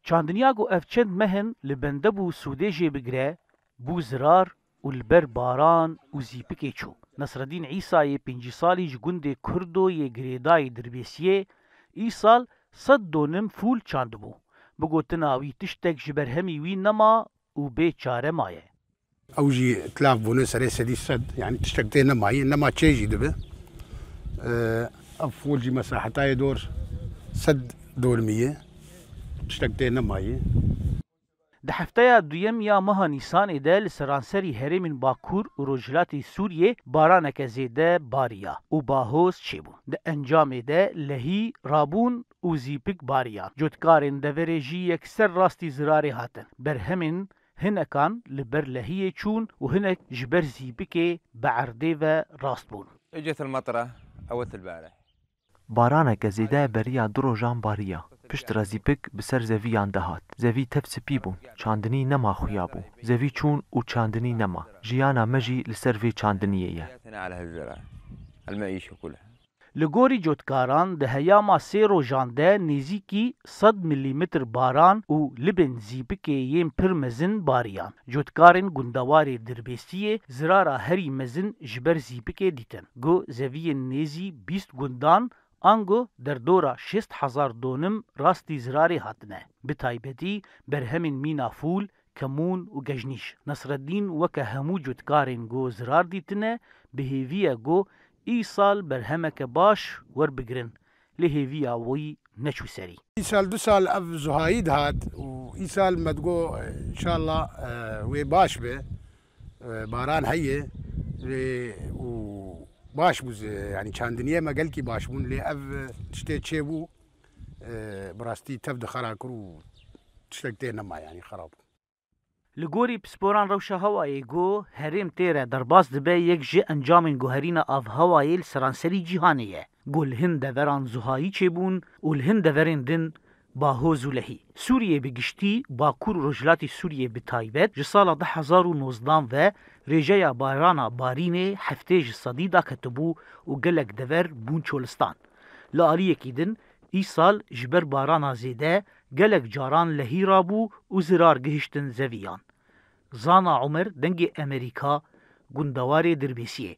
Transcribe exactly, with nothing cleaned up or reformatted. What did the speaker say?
Çandiniya ku ev çend meh in li bende bû sûdê jê bigire, bû zirar û li ber baran û zîpikê çû. Nesreddîn Îsayê pêncî salî ji gundê Kurdo yê girêdayî Dirbêsiyê îsal sed donim fûl çandibû. Bi gotina wî, tiştek ji berhemî wî nema û bê çare maye. Ew jî tilaf bûne serê sedî sed, yanî tiştek tê nemayî, nema çê jî dibe. Ev fûl jî mesaheta ye dor sed dormî ye, tiştek tê nemayî. Di hefteya duyem ya meha Nîsanê de li seranserî herêmên Bakur û Rojhilatê Sûriyê baraneke zêde bariya û bahoz çêbûn. Di encamê de lehî rabûn û zîpik bariyan. Cotkarên deverê jî yekser rastî zirarê hatin. Berhemên hinekan li ber lehiyê çûn û hinek ji ber zîpikê bi erdê ve rast bûn. اجت المطرة، اوت البارح. Baraneke zêde beriya du rojan bariya. Piştre zîpik bi ser zeviyan de hat. Zevî tev spî bûn. Çandinî nema xuya bû. Zevî çûn û çandinî nema. Jiyana me jî li ser vê çandiniyê ye. حياتنا على هالزرع، المعيشة كلها. Li gorî cotkaran, di heyama sê rojan de nêzîkî sed milîmetr baran û libên zîpikê yên pir mezin bariyan. Cotkarên gundewarê Dirbêsiyê zirara herî mezin ji ber zîpikê dîtin. Ku zeviyên nêzî bîst gundan, ango derdora şêst hezar donim rastî zirarê hatine. Bi taybetî berhemên mîna fûl, kemûn û gejnîş. Nesreddîn weke hemû cotkarên ku zirar dîtine, bi hêvî ye ku îsal berhemeke baş werbigirin, lê hêviya wî neçû serî. Îsal du sal ev zuhayî dihat û îsal me digot, înşallah, e, wê baş be, e, baran heye, lê û baş bû, yanî çandiniyê me gelkî baş bûn, lê ev tiştê çêbû, e, bi rastî tev dixera kir û tiştek tê nema, yanî xerab bû. Li gorî pisporan rewşa hewayê ku herêm tê re derbas dibe, yek ji encamên guherîna avhewayê li seranserî cîhanê ye, ku li hin deveran zuhayî çêbûn û li hin deverên din bahoz û lehî. Sûriyê bi giştî, Bakur û Rojhilatê Sûriyê bi taybet, ji sala du hezar û nozdan ve rêjeya barana barînê heftê ji sedî daketibû û gelek dever bûn çolistan. Li aliyekî din, îsal ji ber barana zêde gelek caran lehî rabû û zirar gihiştin zeviyan. Zana Omer, Dengê Emerîka, gundewarê Dirbêsiyê.